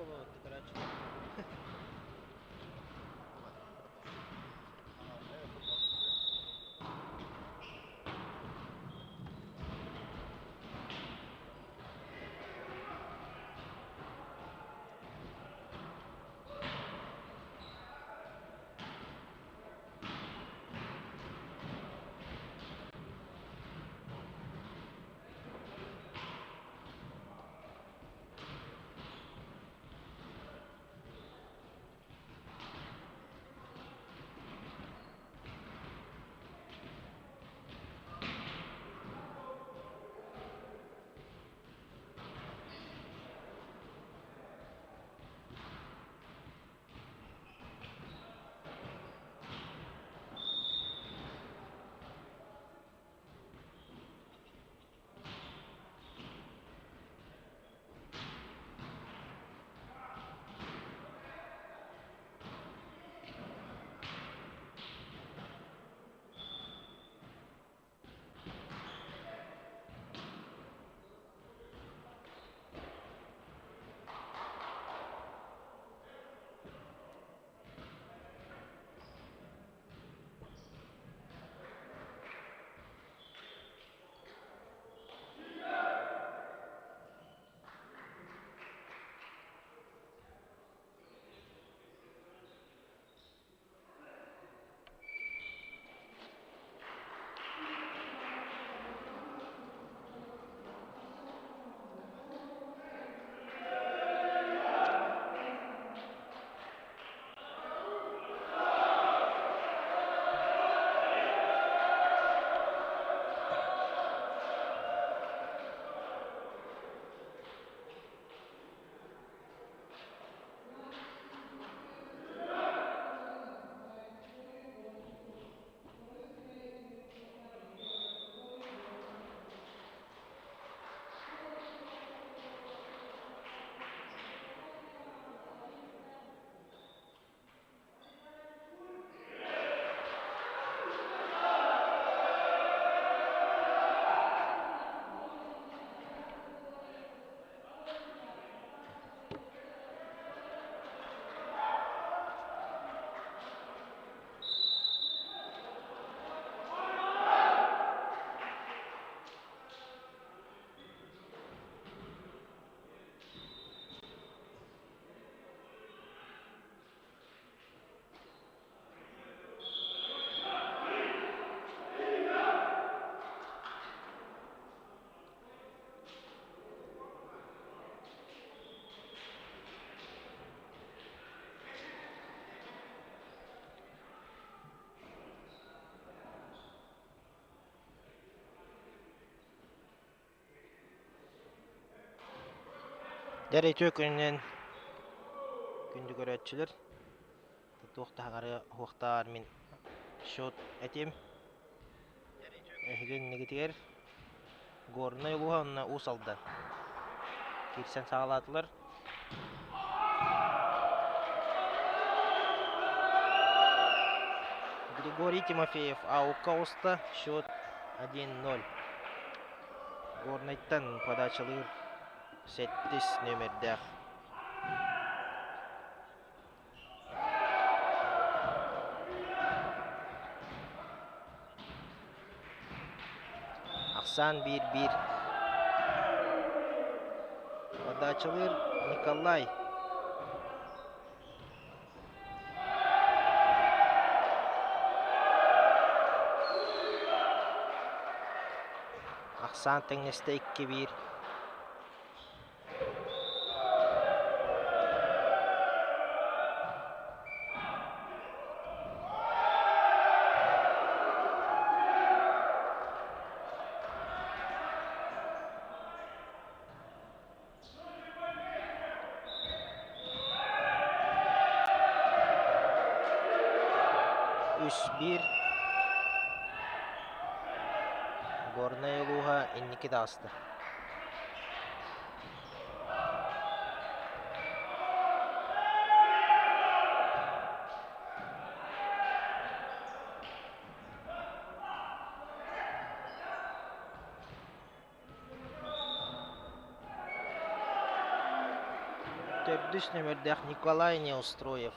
Дорообо, көрөөччүлэр. Дьэ үтүө күнүнэн күндү көрөөччүлэр туох таһаҕары уһуохтаар мин счет этим эһиги иннигитигэр Горнай улууһа уонна Уус Алдан киирсэн саҕалаатылар. Григорий Тимофеев аукка оҕуста, счет 1-0. Горнайтан подачалыыр сэттис нүөмэрдээх. Ахсаан биир-биир. Подачалыыр Николай. Ахсаан тэҥнэстэ 2-1. Үс-биир Горнай улууһа инники таҕыста. Төрдүс нүөмэрдээх Николай Неустроев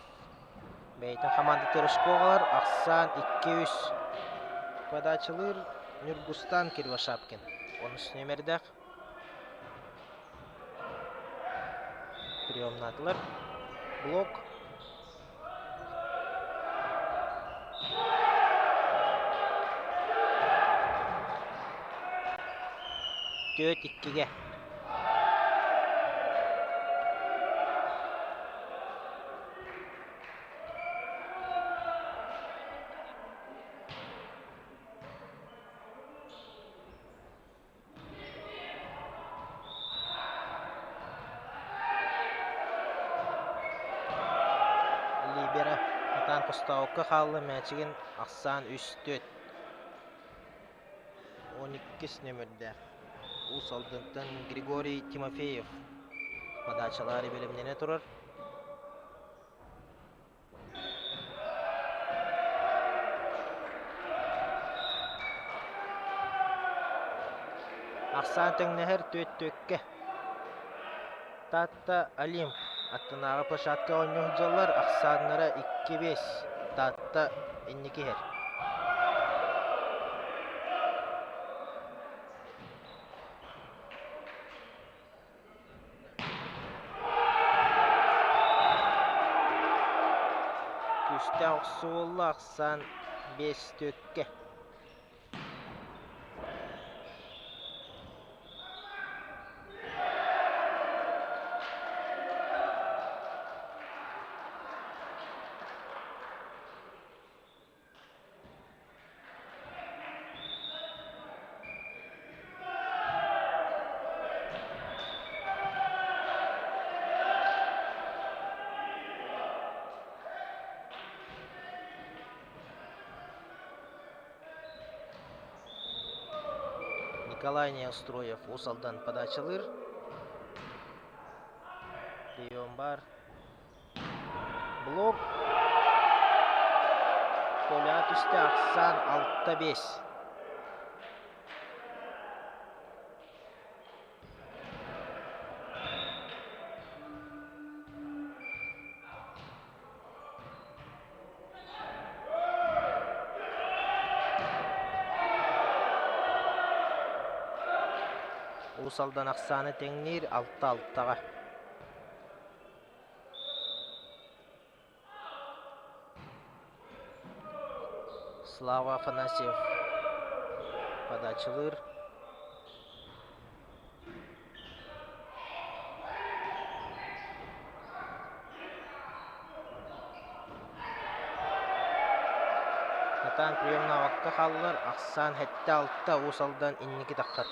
бэйэтин хамаандатыгар оскуолалар ахсаан 2-3 подачалыыр Ньургустан Кривошапкин. Онус нүөмэрдээх приемнаатылар. Блок Түөрт иккигэ. Либера ытаан хостообукка хаалла мээчигин ахсаан 3-4. 12 нөмүрдээх Уус Алдантан Григорий Тимофеев подачалаары бэлэмнэнэ турар. Ахсаан тэҥнэһэр түөт-түөккэ. Таатта Олимп аттынааҕы площадка оонньуу сылдьаллар, ахсааннара 2-5. Таатта инники иһэр. Күүстээх охсуолла ахсаан 5-4-кэ. Николай Неустроев Уус Алдан подачалыыр. Прием бар. Блок Коля түстэ ахсаан 6-5. Уус Алдан ахсааны тэҥниир 6-6-ҕа. Слава Афанасьев подачалыыр. Сатаан приемнаабакка хааллар, ахсаан 7-6 Уус Алдан инники таххар.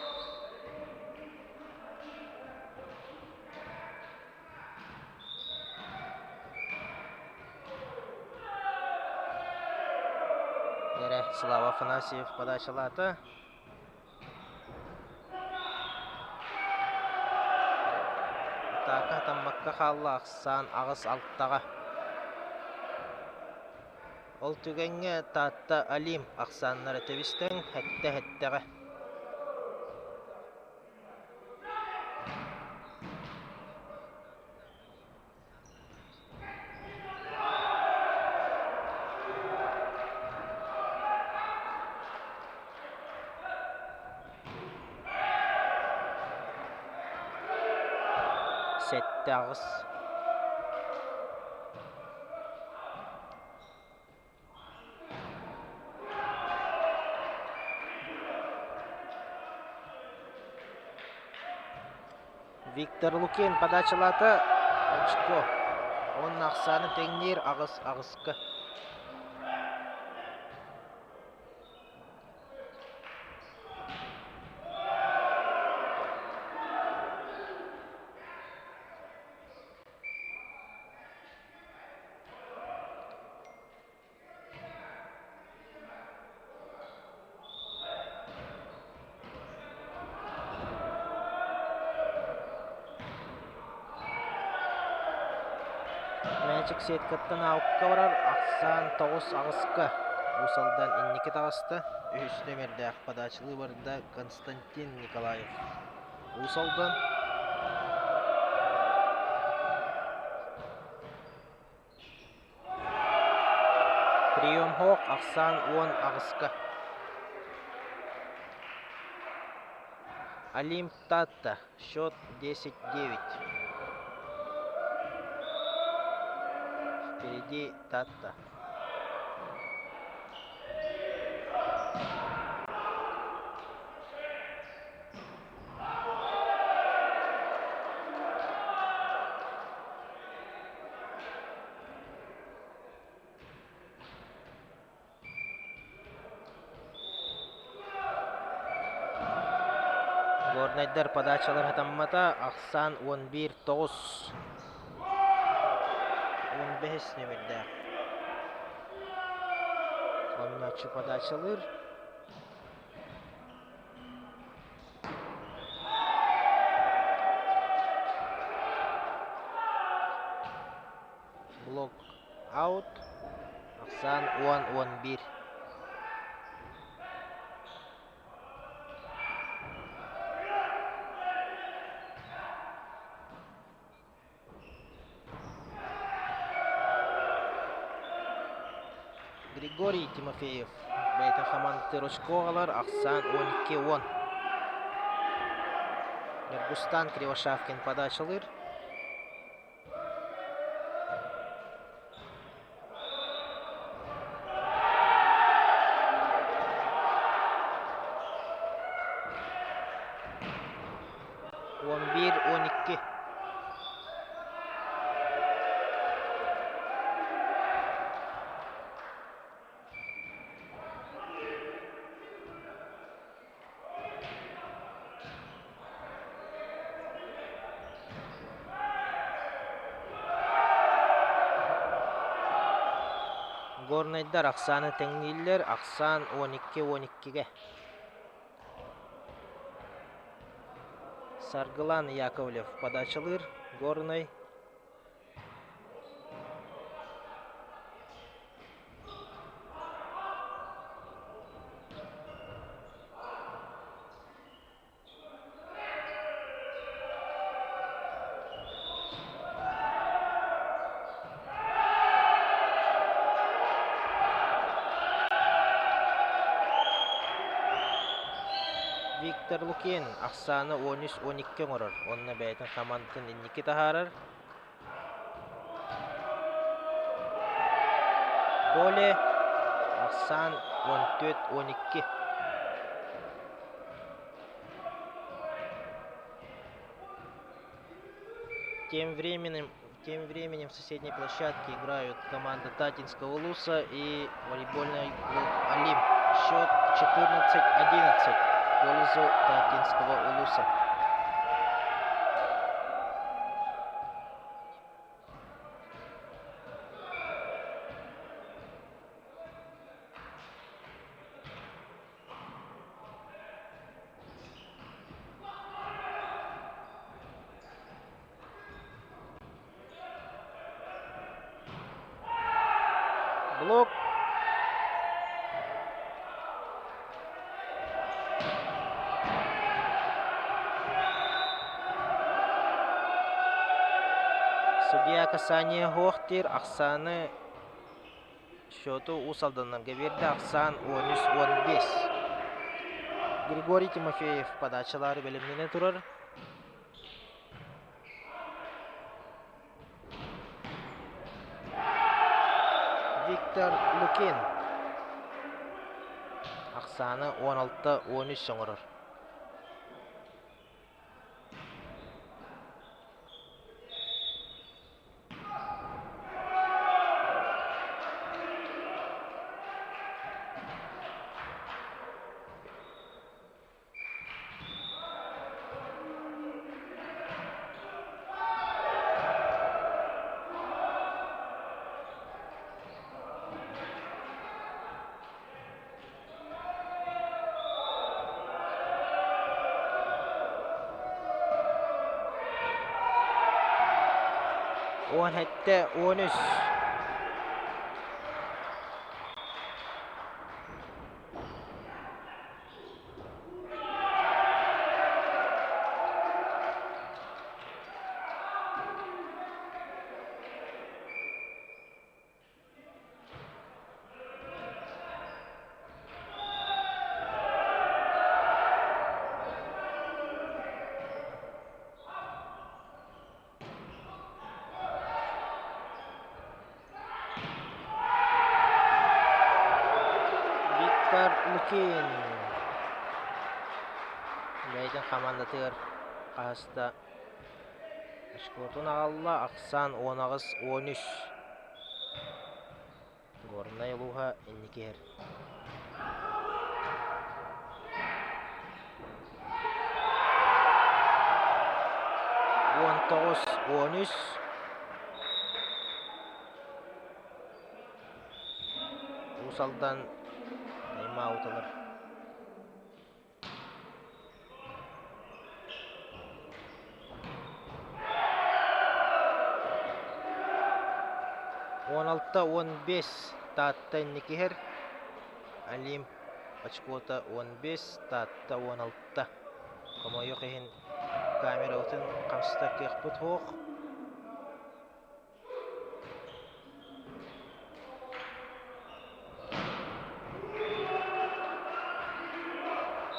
Эрэ Слава Афанасьев подачалаата. Атаака хатаммакка хаалла ахсаан 8-6-ҕа. Ол түгэҥҥэ Таатта Олимп ахсааннара тэбистэн 7-7-ҕэ. 7-8. Виктор Лукин подачалаата очко. Уонна ахсааны тэҥниир 8-8-ка. Мээчик сеткаттан аукка барар, ахсаан 9-8-ка Уус Алдан инники таҕыста. Үһүс нүөмэрдээх подачалыы барда Константин Николаев. Уус Алдан. Прием суох, ахсаан 18-ка. Олимп Татта, счет 10-9. Впереди Татта. Горнайдар подачалар хатаммата, ахсаан 11-9. 15 нүөмэрдээх. Оонньооччу подачалыыр. Блок аут. Ахсаан 10-11. Григорий Тимофеев бэйэтин хамаандатын очкоҕалар ахсаан 12-10. Ньургустан Кривошапкин подачалыыр. 11-12. Горнайдар ахсааны тэҥнииллэр, ахсаан 12-12-гэ. Саргылан Яковлев подачалыыр, Горнай Виктор Лукин ахсааны 13-12 оҥорор уонна бэйэтин хамаандатын инники таһаарар. Поле ахсаан 14-12. Тем временем в соседней площадке играют команда Татинского Улуса и волейбольный клуб «Олимп». Счет 14-11 в пользу Татинского Улуса. Блок. Судья касание суох диир, ахсааны счету Уус Алданнарга биэрдэ, ахсаан 13-15. Григорий Тимофеев подачалаары бэлэмнэнэ турар. Виктор Лукин ахсааны 16-13 оҥорор. 17-13. Коренкин бэйэтин хамаандатыгар хаһыста очкотун аҕалла, ахсаан 18-13. Горнай улууһа инники иһэр. 19-13. Уус Алдан тайм-аут ылар. 16-15 Таатта инники иһэр. Олимп очкота 15, Таатта 16. Хомойуох иһин камерабытын хамсатар кыахпыт суох.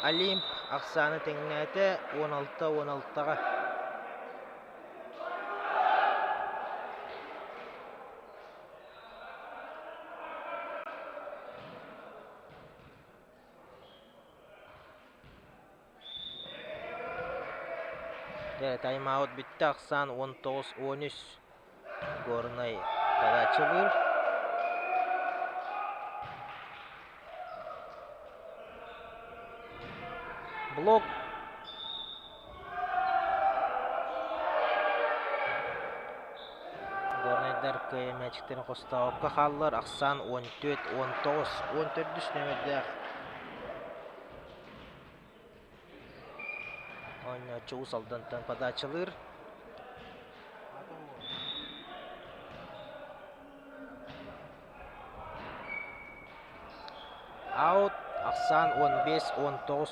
Олимп ахсааны тэҥнээтэ 16-16-ҕа. Дьэ, тайм-аут бүттэ ахсаан 19-13 Горнай подачалыыр. Блок Горнайдар кыайа мээчиктэрин хостообокко хааллар. Ахсаан 14-19 14 нүөмэрдээх Оонньооччу Уус Алдантан подачалыыр. Аут ахсаан 15-19.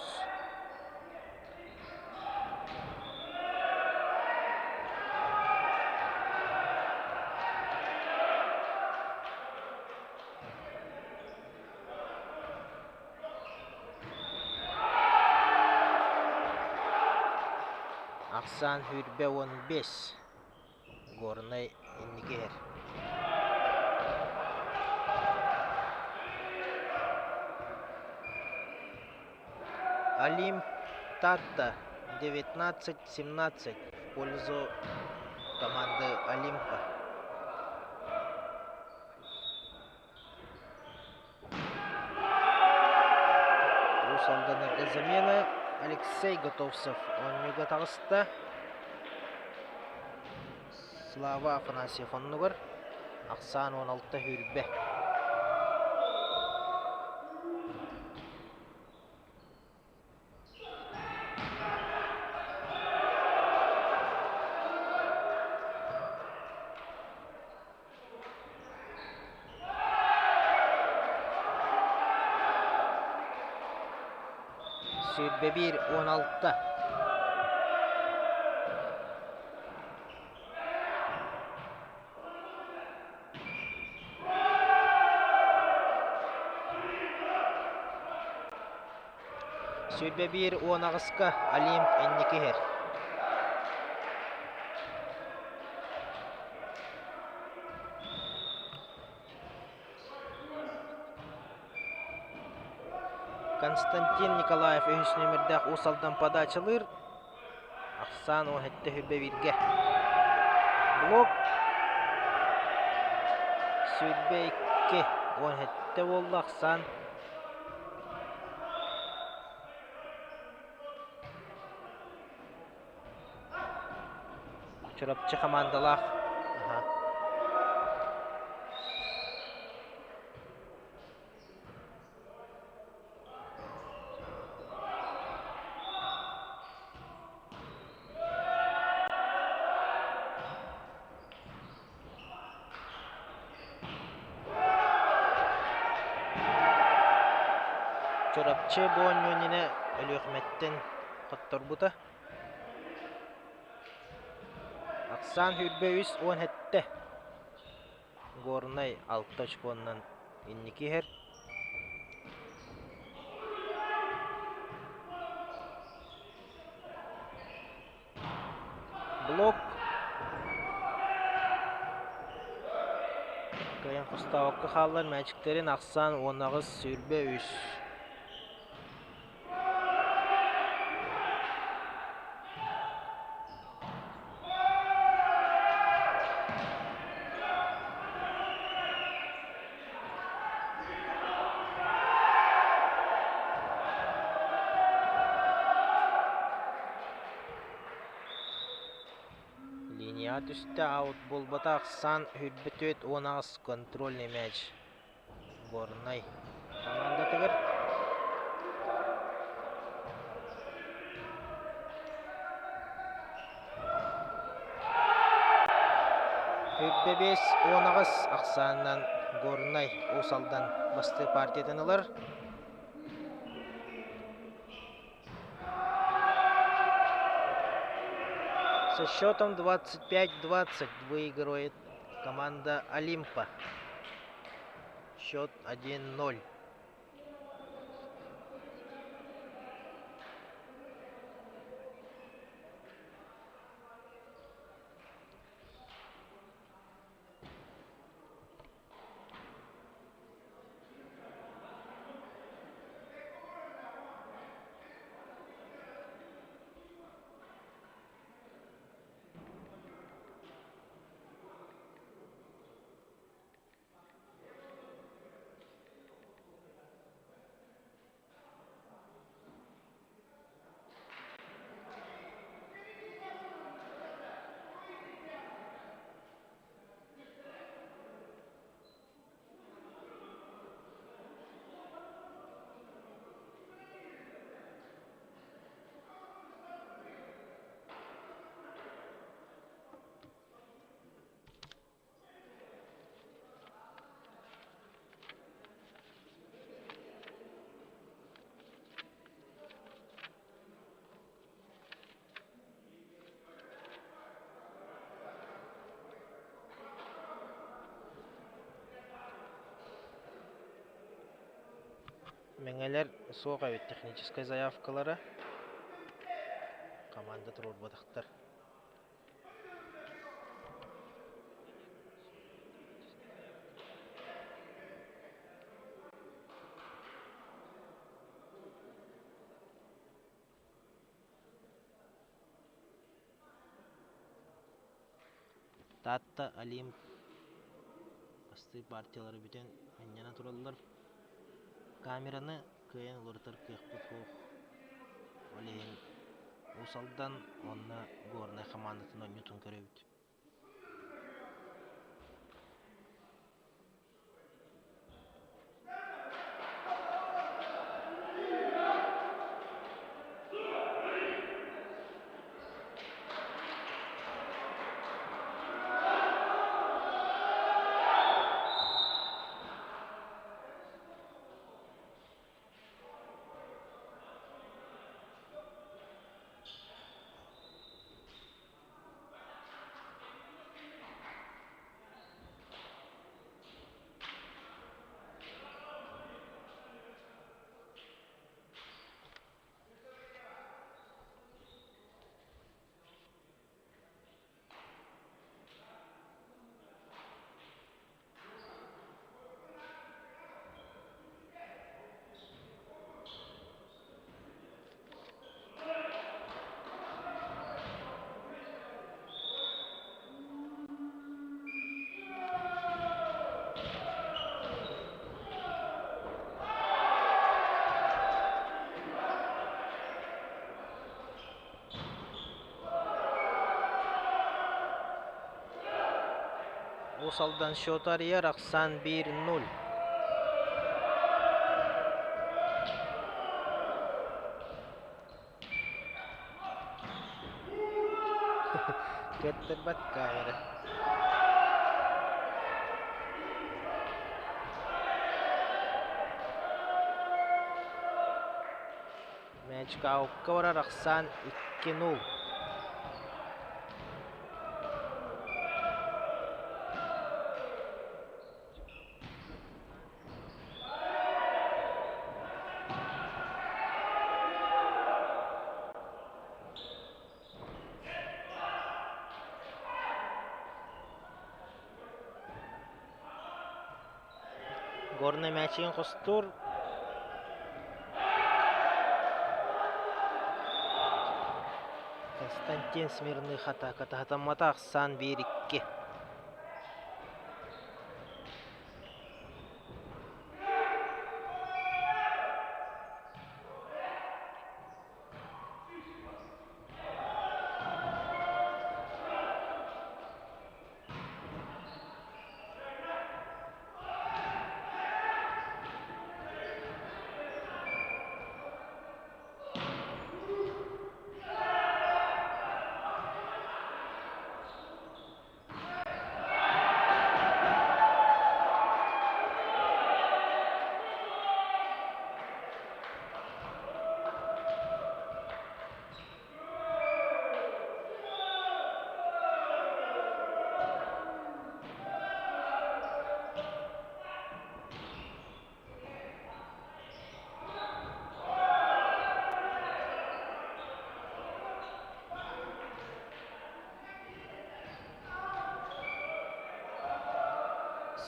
Ахсаан 25 Горнай инники иһэр. Олимп Татта 19-17 в пользу команды Олимпа. Уус Алданнарга замена Алексей Готовцев оонньууга таҕыста. Слава Афанасьев оннугар ахсаан 16 хүрбэ. 21-16. 21-18-ка Олимп инники иһэр. Константин Николаев үһүс нүөмэрдээх Уус Алдан подачалыыр. Ахсаан 17 хүрбэ бииргэ. Блок 22 17 буолла ахсаан. Чурапчы хамаандалаах. Аха. Чурапчы бу оонньуу иннинэ Өлүөхүмэттэн хотторбута. Ахсаан 23-17. Горнай алта очконнан инники иһэр. Блок кыайан хостообокко хааллар мээчиктэрин ахсаан 18-23. Линияҕа түстэ, аут буолбата, ахсаан 24-18 контрольный мяч Горнай хамаандатыгар. 25-18 ахсаанынан Горнай Уус Алдан бастыы партиятын ылар. Со счетом 25-20 выигрывает команда Олимпа. Счет 1-0. Мэҥэлэр суох эбит техническай заявкалара. Команда туруорбатахтар. Таатта Олимп бастыыр партиялара бүтэн анньана тураллар. Камераны кыайан уларытар кыахпыт суох. Ол иһин Уус Алдан уонна Горнай хамаандатын оонньуутун көрөбүт. Уус Алдан счету арыйар ахсаан 1-0. Кэттэрбэт камера. Мээчик аукка барар ахсаан 2-0. Горнай мээчигин хостуур. Константин Смирных атааката хатаммата ахсаан 1-2.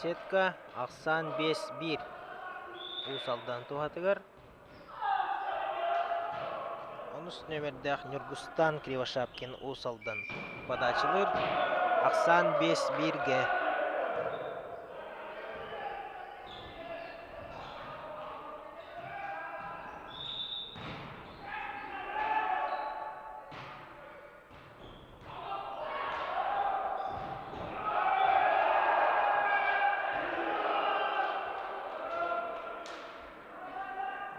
Сетка ахсаан 5-1 Уус Алдан туһатыгар. Онус нүөмэрдээх Ньургустан Кривошапкин Уус Алдан подачалыыр. Ахсаан 5-1-гэ.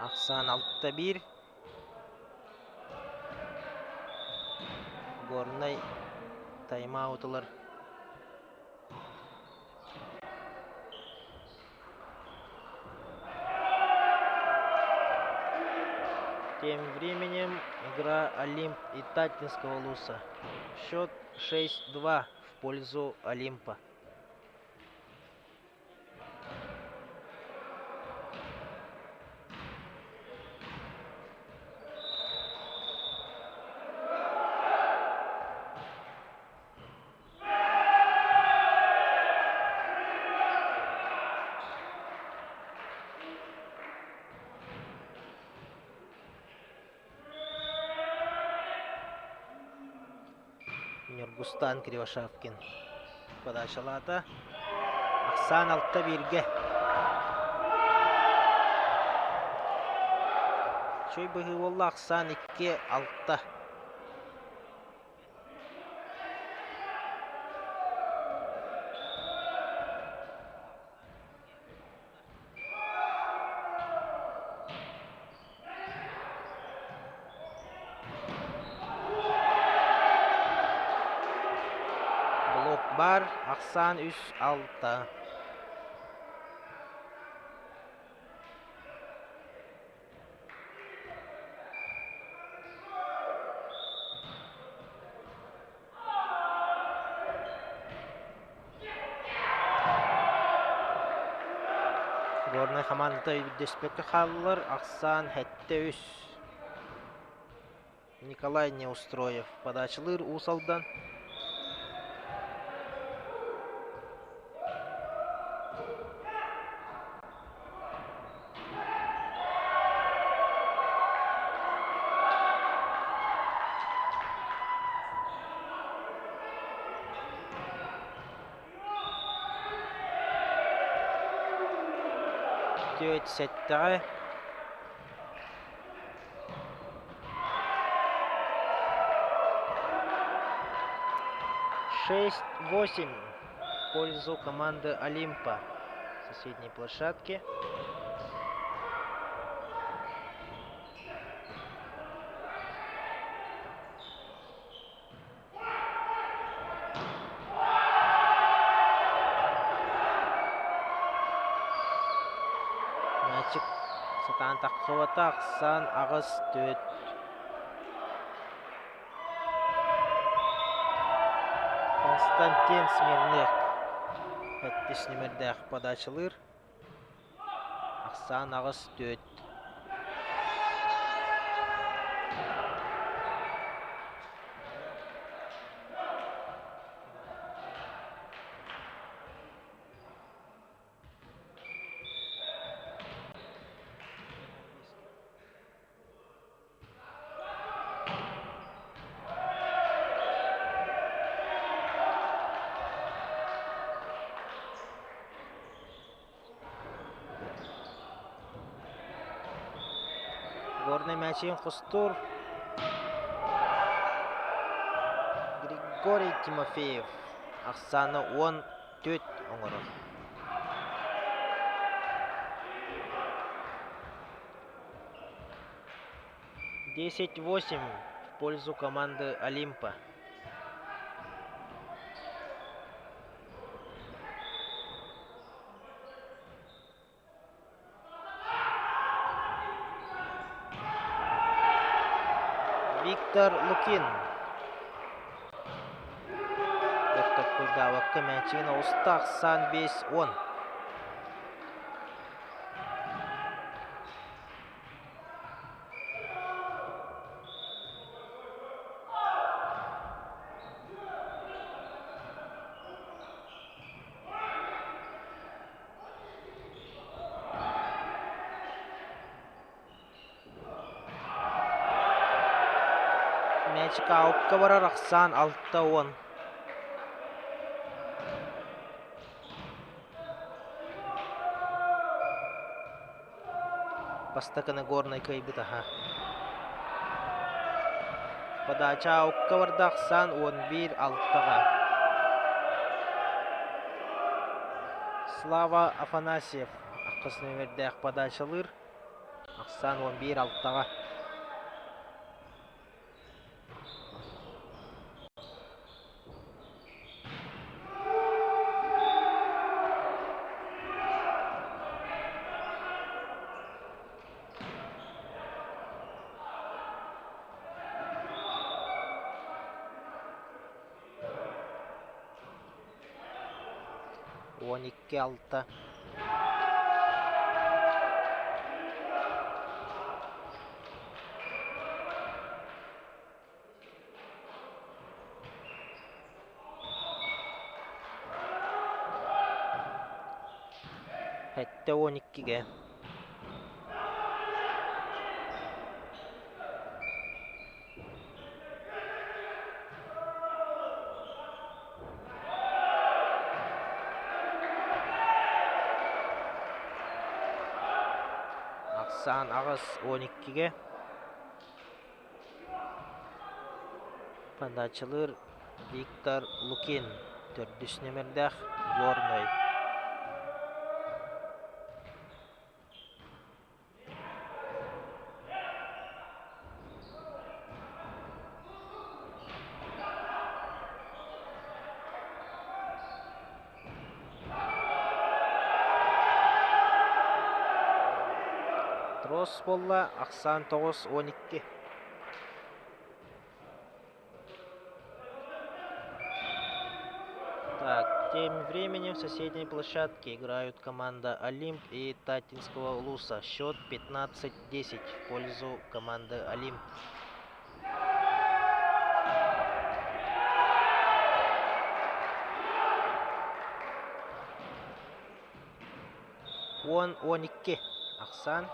Ахсаан 6-1. Горнай тайм-аут ылар. Тем временем игра Олимп и Таттинского Луса. Счет 6-2 в пользу Олимпа. Ньургустан Кривошапкин подачалаата. Ахсаан 6-1-гэ. Үчүгэй быһыы буолла ахсаан 2-6. Блок баар, ахсаан 3-6. Горнай хамаандата өйдөспөккө хааллылар, ахсаан 7-3. Николай Неустроев подачалыыр Уус Алдан. Түөрт сэттэҕэ 6-8 в пользу команды Олимпа соседней площадке. Мээчик сатаан тахсыбата ахсаан 8-4. Константин Смирных сэттис нүмердээх подачалыыр. Ахсаан 8-4. Горнай мээчигин хостуур Григорий Тимофеев ахсаана 14 оҥорор. 10-8 в пользу команды Олимпа. Виктор Лукин өр токкуйдаабакка мээчигин оҕуста ахсаан 5-10. Мээчик аукка барар ахсаан 60. Бастакыны Горнай кыайбыт аһа. Подача аукка барда ахсаан 11 алтаҕа. Слава Афанасьев ахыс нүөмэрдээх подачалыыр. Ахсаан 11 алтаҕа. 12 6. 72-гэ. Ахсаан 8 12-гэ. Подачалыыр Виктор Лукин, төрдүс нүөмэрдээх Горнай. Трос буолла, ахсаан 9 12. Так, тем временем в соседней площадке играют команда «Олимп» и Таттинского улуса. Счет 15-10 в пользу команды «Олимп». 10-12 ахсаан.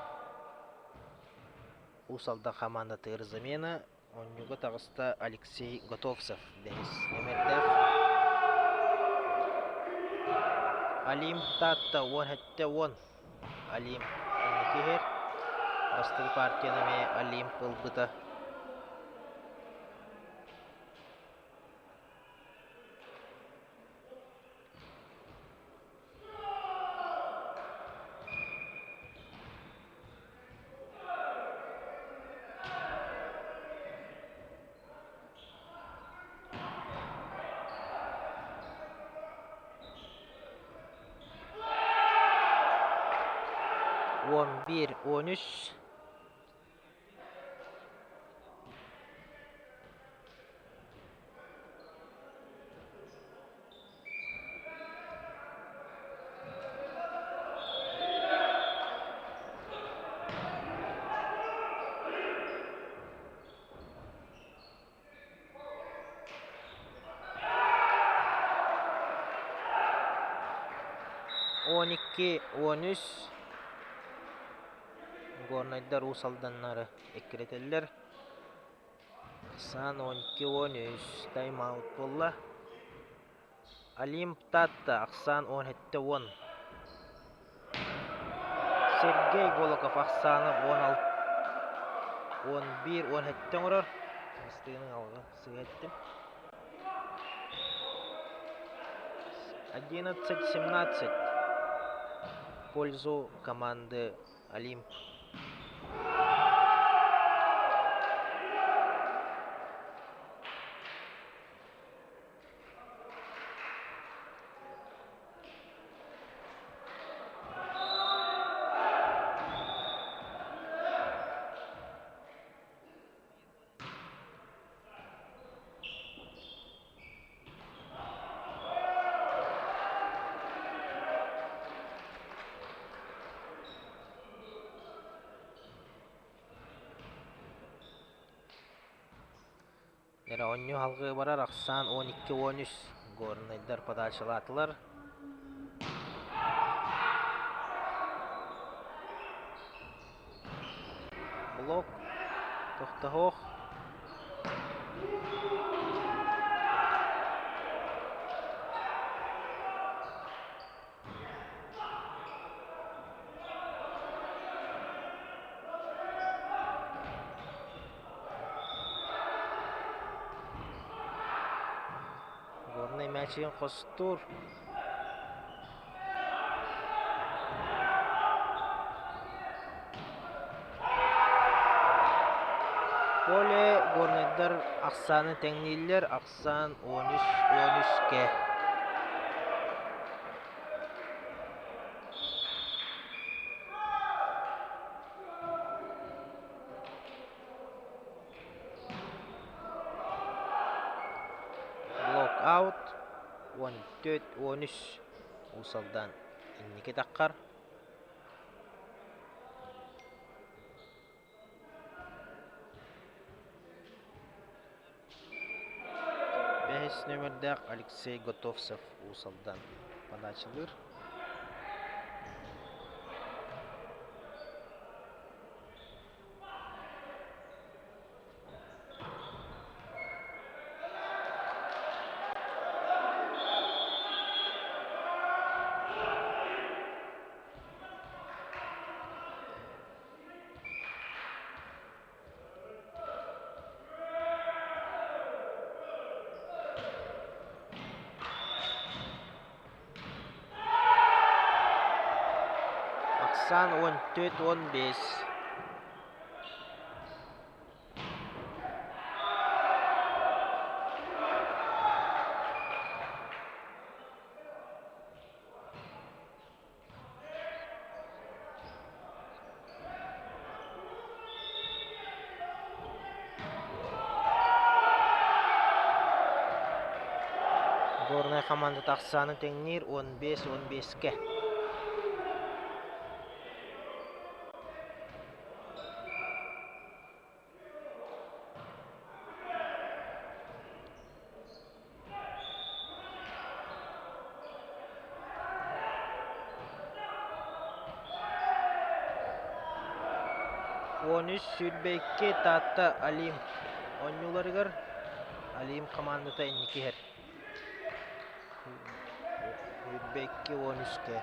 Уус Алдан хамаандатыгар замена Оонньууга таҕыста Алексей Готовцев бэһис нүөмэрдээх. Олимп Таатта 17-10. Олимп инники иһэр. Бастакы партияны эмиэ Олимп ылбыта. 11, 13. 12, 13. Горнайдар Уус Алданнары эккирэтэллэр. Ахсаан 12, 13 тайм-аут буолла. Олимп Таатта ахсаан 17-10. Сергей Голоков ахсааны 11, 17 оҥорор. Бастыгының алға сыһа эттим. 11-17 в пользу команды Олимп. Эрэ оонньуу салгыы барар ахсаан 12-13 Горнайдар подачалаатылар. Блок тохтоһуох. Горнай мээчигин хостуур. Поле горнайдар ахсааны тэҥнииллэр, ахсаан 13-13-кэ. Блок-аут 14-13 Уус Алдан инники таххар. Бэһис нүөмэрдээх Алексей Готовцев Уус Алдан подачалыыр. Ахсаан 14-15. Горнай хамаандата ахсааны тэҥниир 15-15-кэ. 13-22 Таатта Олимп оонньууларыгар Олимп хамаандата инники иһэр. 22-13-кэ.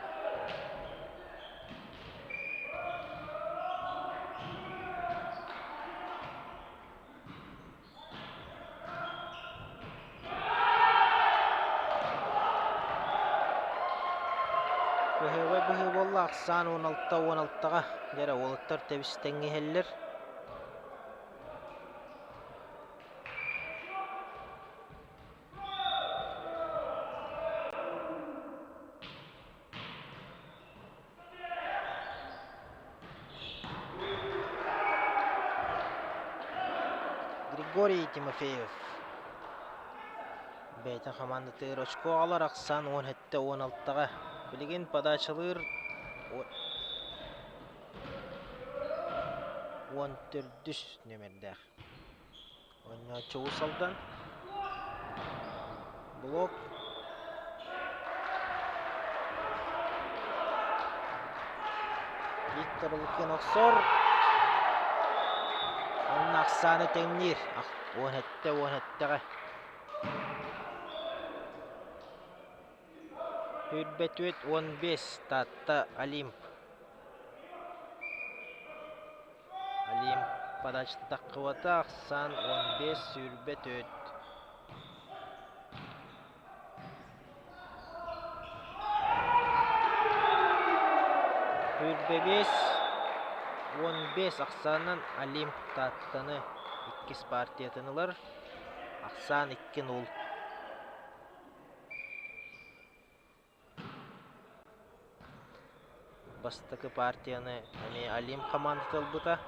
Кыһыыбай быһыы буолла ахсаан 16-16-ҕа дьэ уолаттар тэбис-тэҥҥэ иһэллэр. Григорий Тимофеев бэйэтин хамаандатыгар очко аҕалар ахсаан 17-16-ҕа. Билигин подачалыыр 14 нүөмэрдээх. Оонньооччу Уус Алдан. Блок. Виктор Лукин охсор. Онно ахсааны тэҥниир. 17-17-ҕэ. 24-15 Таатта Олимп. Олимп подачата таххыбата ахсаан 15-24. 25-15 ахсаанынан Олимп Тааттаны иккис партиятын ылар. Ахсаан 2-0. Бастакы партияны эмиэ Олимп хамаандата ылбыта.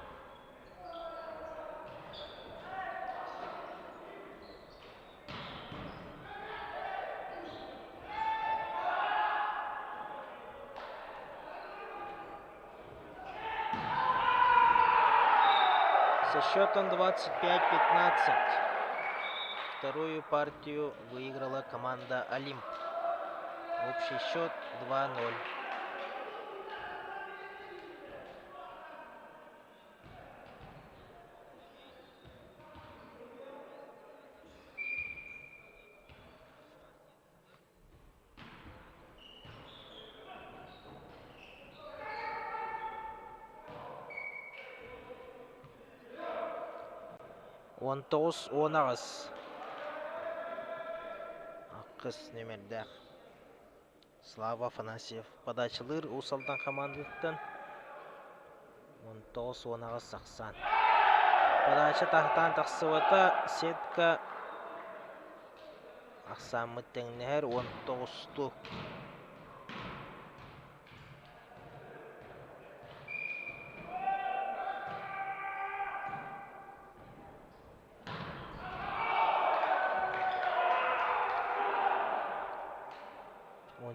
Со счетом 25-15 вторую партию выиграла команда «Олимп». Общий счет 2-0. 19-18 Аххыс нүөмэрдээх Слава Афанасьев подачалыыр Уус Алдан хамаандатыттан 19-18 ахсаан. Подача таһтаан тахсыбата, сетка ахсааммыт тэҥнэһэр 19-туу.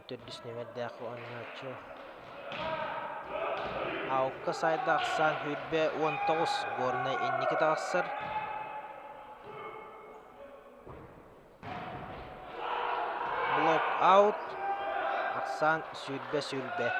14 нүөмэрдээх оонньооччу Аукка сайда ахсаан 20 19 Горнай инники таҕыссар. Блок-аут ахсаан 20-20.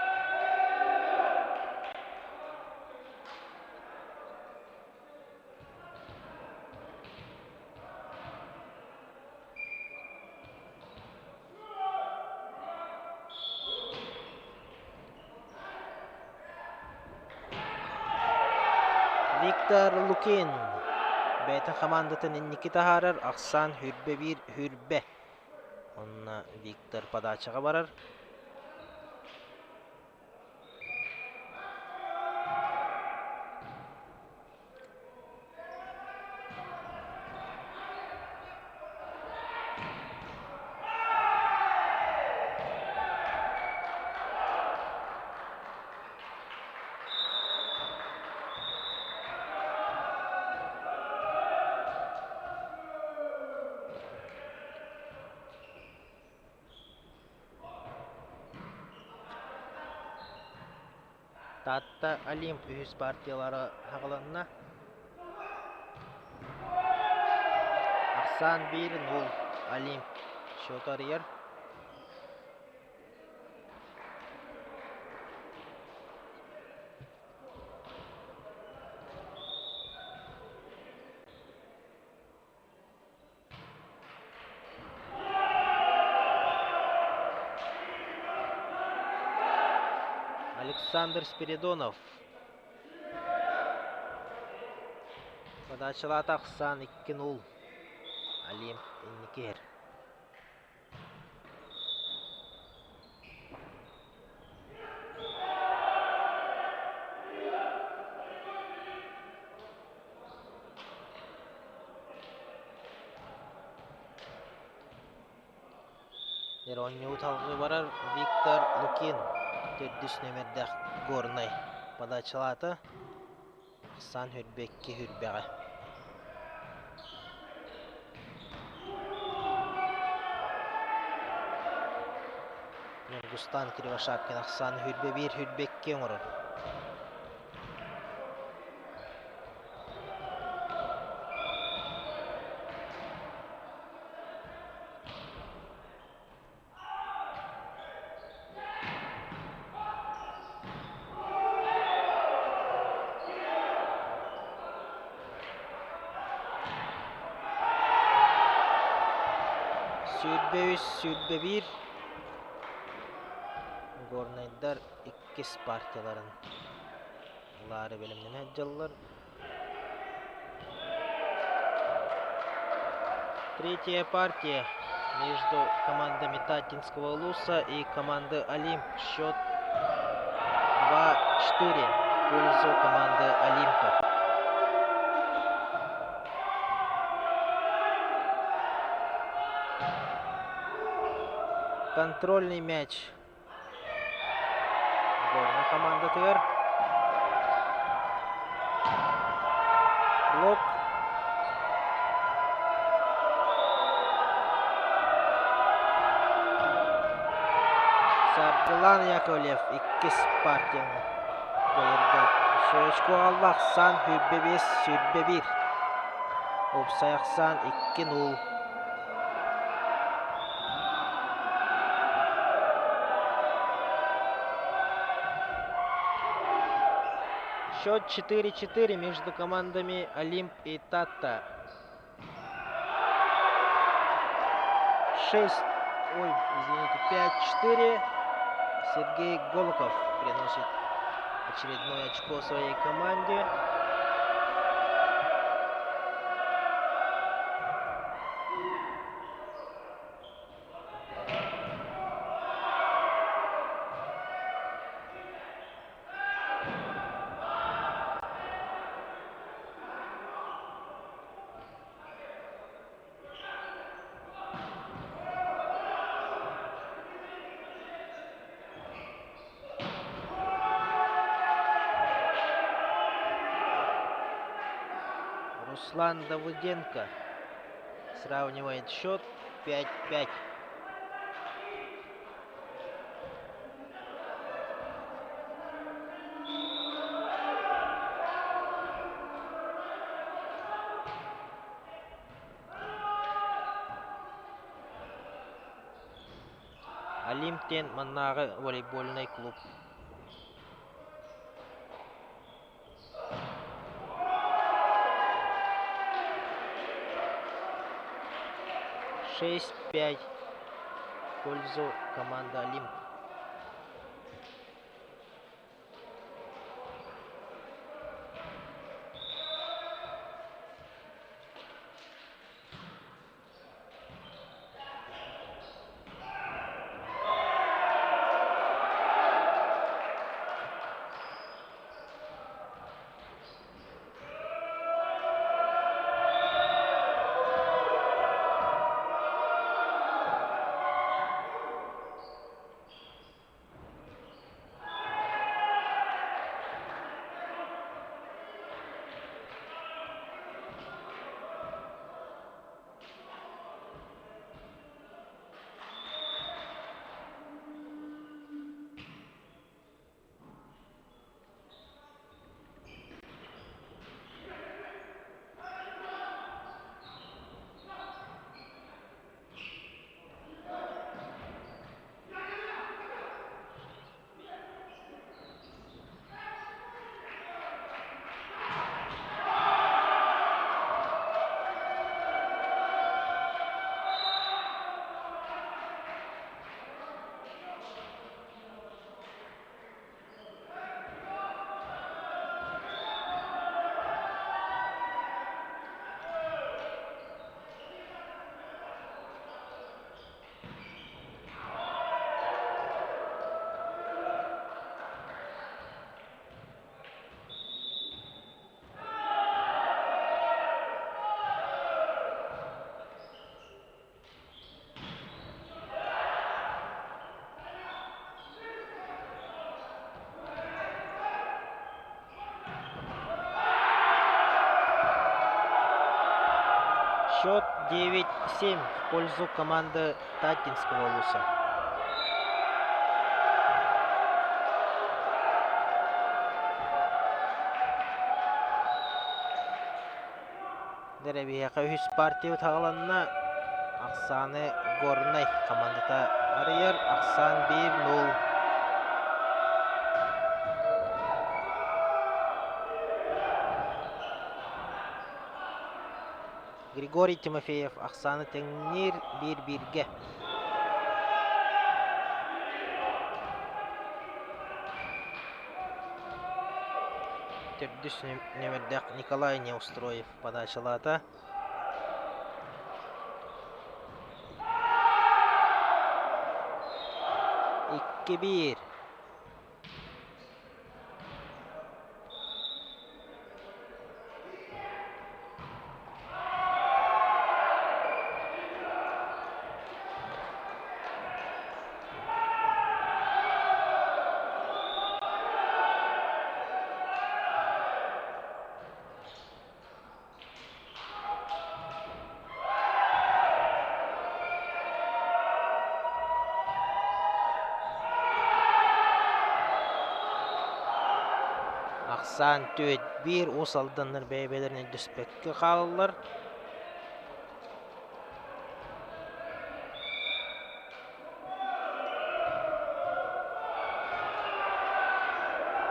Виктор Лукин бэйэтин хамаандатын инники таһаарар, ахсаан 21-20. Онно Виктор подачаҕа барар. Таатта Олимп үһүс партиялара аҕаланна. Ахсаан 1-0 Олимп счету арыйар. Александр Спиридонов подачалаата ахсаан 2-0 Олимп инники иһэр. Оонньуу салгыы барар Виктор Лукин төрдүс нүөмэрдээх Горнай подачалаата. Ахсаан 22 хүрбэҕэ. Ньургустан Кривошапкин ахсаан 21 22 оҥорор. 23 21 Горнайдар иккис партияларын ылаары бэлэмнэнэ сылдьаллар. Третья партия между командами Таттинского Улуса и команды Олимп. Счет 2-4 в пользу команды Олимпа. Контрольный мяч Горнай хамаандатыгар блок Саргылан Яковлев иккис партияны кыайарга Сөчкө аҕалла ахсаан 25 21. Уопсай ахсаан 2-0. Счет 4-4 между командами Олимп и Тата. 6, ой, извините, 5-4. Сергей Голоков приносит очередное очко своей команде. Руслан Давыденко сравнивает счет 5-5. Олимп диэн маннааҕы волейбольнай клуб. 6-5 в пользу команды Олимп. Счет 9-7 в пользу команды Таттинского улуса. Дэрэбиһиэхэ үһүс партия утаҕаланна. Ахсааны Горнай хамаандата арыйар. Ахсаан 1-0. Григорий Тимофеев ахсааны тэҥниир биир-бииргэ. Төрдүс нүөмэрдээх Николай Неустроев подачалаата. 2-1. Ахсаан түөт биир Уус Алданнар бэйэ-бэйэлэрин өйдөспөккө хаалаллар.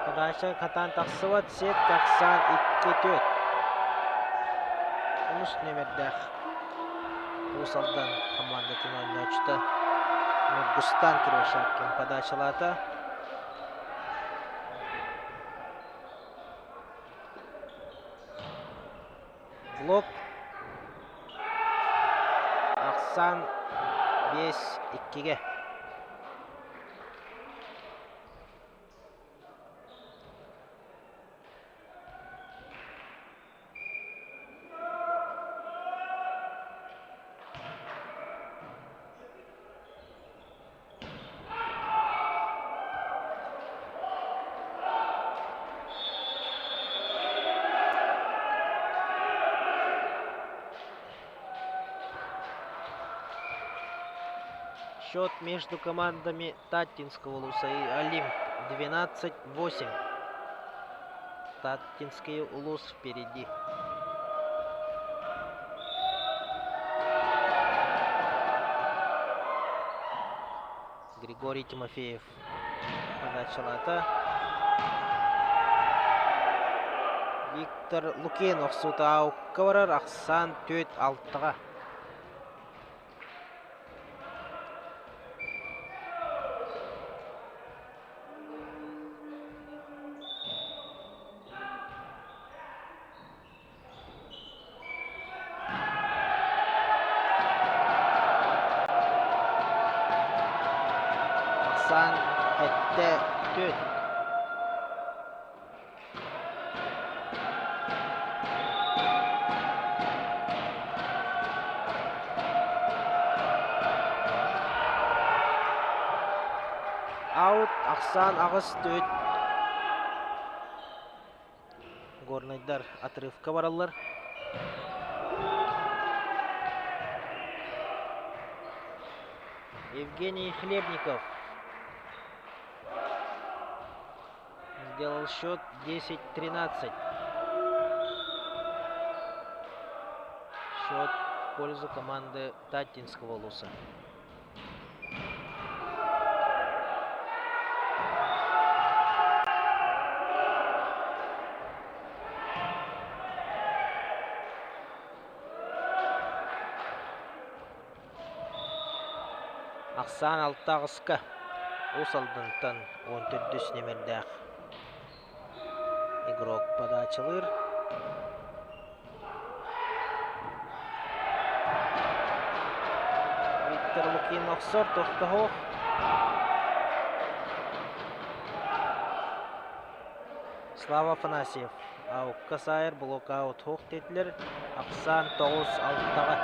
Подача хатаан тахсыбат, сетка ахсаан 2-4. Онус нүөмэрдээх Уус Алдан хамаандатын оонньооччута Нургустан Кривошапкин подачалаата. Блок ахсаан 5-2-гэ. Счет между командами Таттинского улуса и Олимп 12-8. Таттинский улус впереди. Григорий Тимофеев подачалата. Виктор Лукин охсуута аукка барар ахсаан түөрт алтаҕа. Ахсаан эттэ түөрт. Аут ахсаан аҕыс түөрт. Горнайдар отрывка бараллар. Евгений Хлебников сделал счет 10-13. Счет в пользу команды Таттинского улуса. Ахсаан алта аҕыска Уус Алдантан уон төрдүс нүөмэрдээх игрок подачалыыр. Виктор Лукин охсор тохтоһуох. Слава Афанасьев аукка саайар блокаут суох диэтилэр. Ахсаан тоҕус алтаҕа.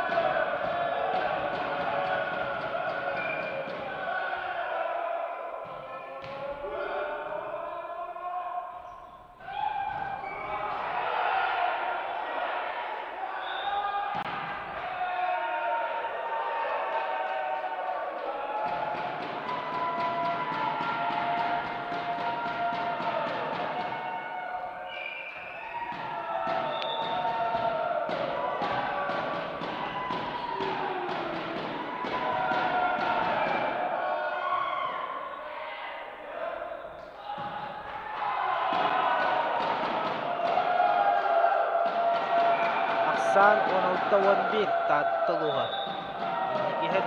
Ахсаан 16-11 Таатта улууһа. Инники иһэр.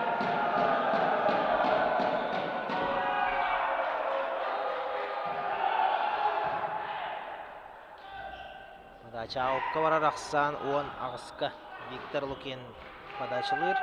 Подача аукка барар ахсаан уон аҕыска Виктор Лукин подачалыыр.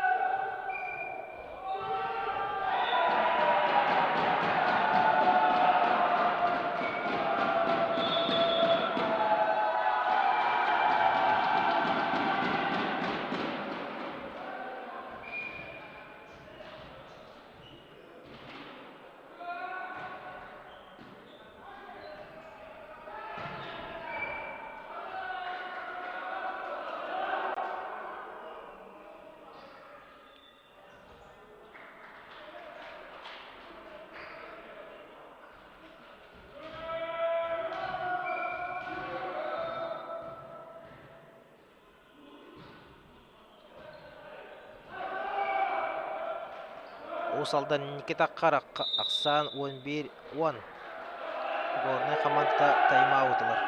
Уус Алдан Никита Харах ахсаан 11-10. Горнай хамаандата тайм-аут ылар.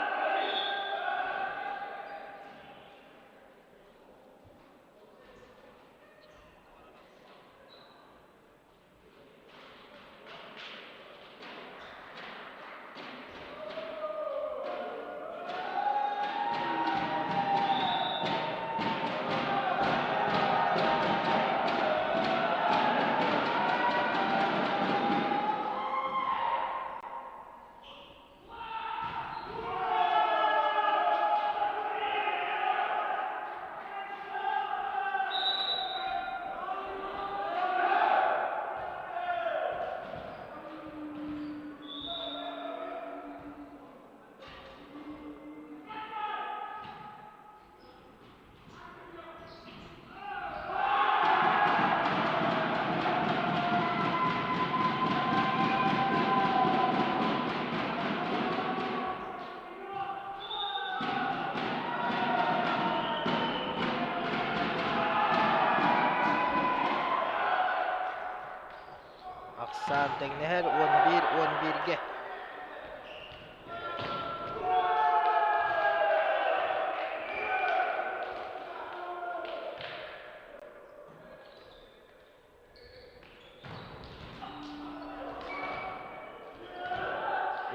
Ахсаан тэҥнэһэр 11-11-гэ.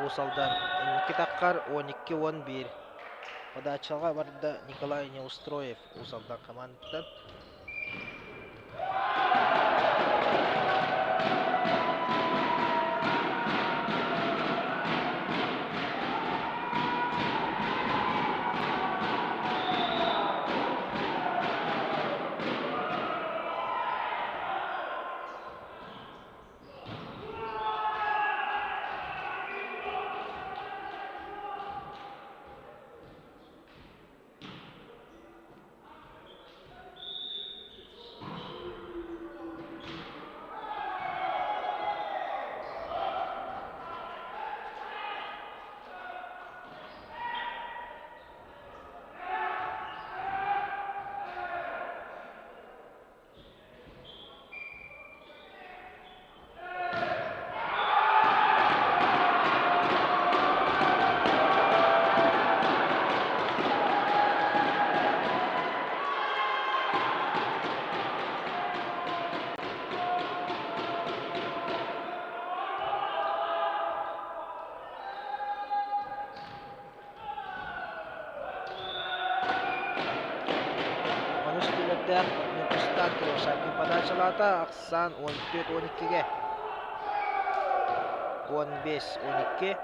Уус Алдан инники таххар 12-11. Подачаҕа барда Николай Неустроев Уус Алдан хамаандаттан. Онус түмэрдээх Ньургустаан Кривошапкин подачалаата ахсаан 14-12-гэ. 15-12.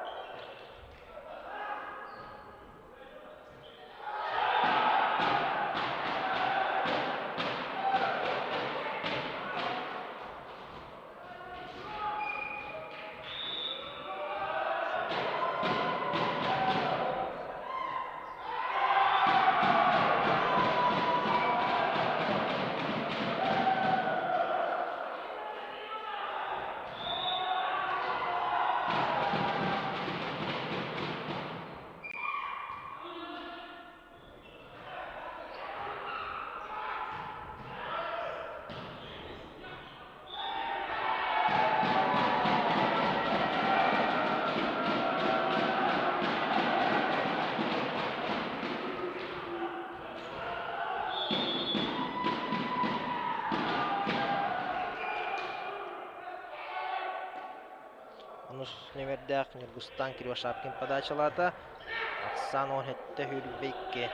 Онус нүмердээх Ньургустаан Кривошапкин подачалаата. Ахсаан 17 сүүрбэ 2.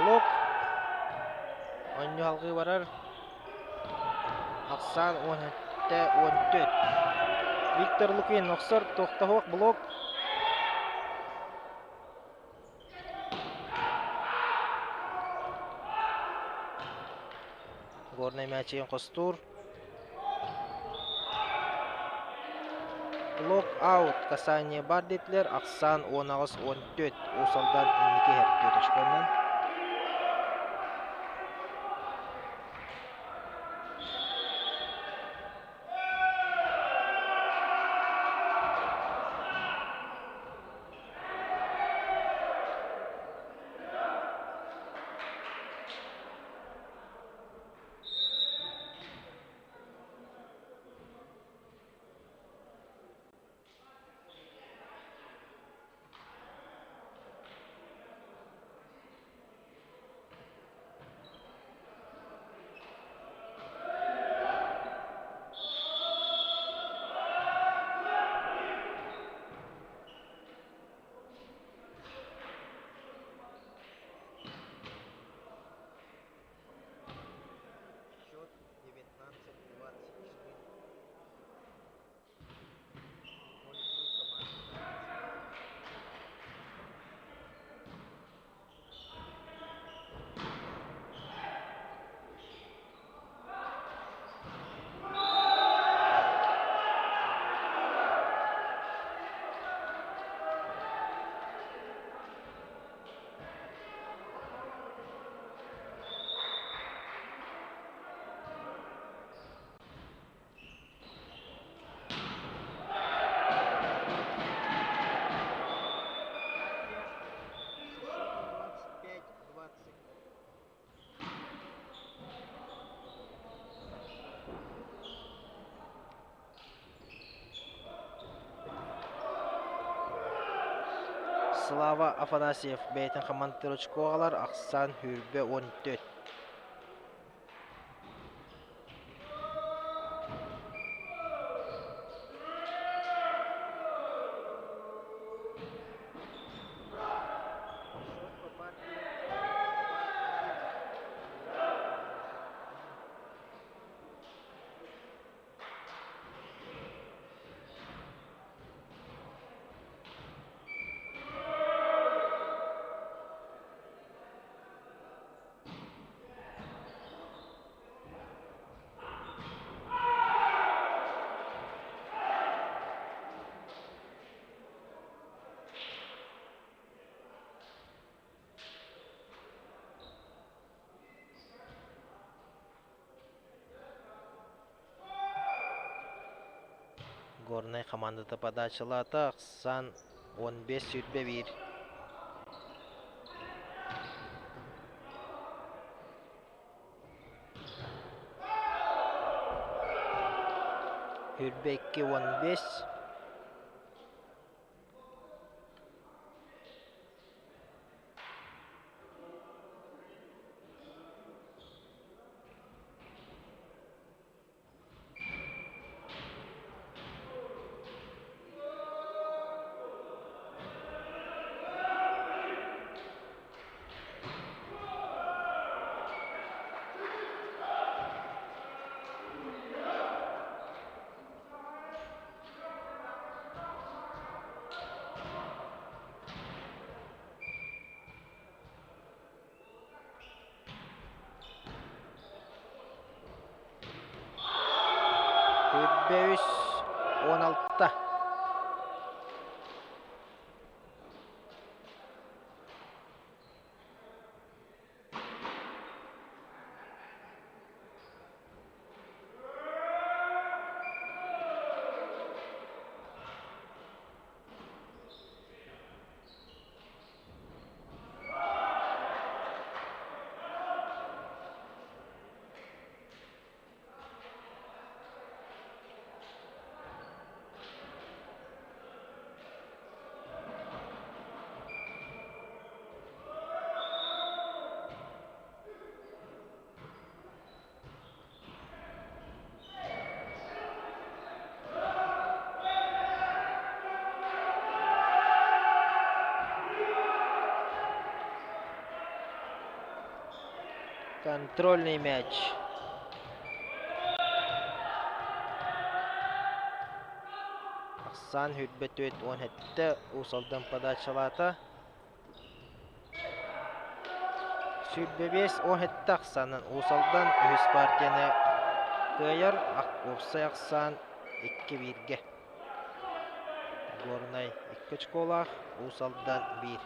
Блок оонньуу алгыы барар. Ахсаан 17-14. Виктор Лукин охсор туохтаһуох блок. Горнай мээчигин хостуур. Лок-аут касание бар диэтилэр, ахсаан 18-14 Уус Алдан инники иһэр түөрт очконнан. Слава Афанасьев бэйэтин хамаандатыгар очко аҕалар, ахсаан 20-14. Счет по партиям 2-1. Горнай хамаандата подачалаата, ахсаан 15-21. 22-15. 23-16. Контрольный мяч. Ахсаан 24-17 Уус Алдан подачалаата. 25-17 ахсаанынан Уус Алдан үһүс партияны кыайар, уопсай ахсаан 2-1-гэ. Горнай 2 очколаах, Уус Алдан 1.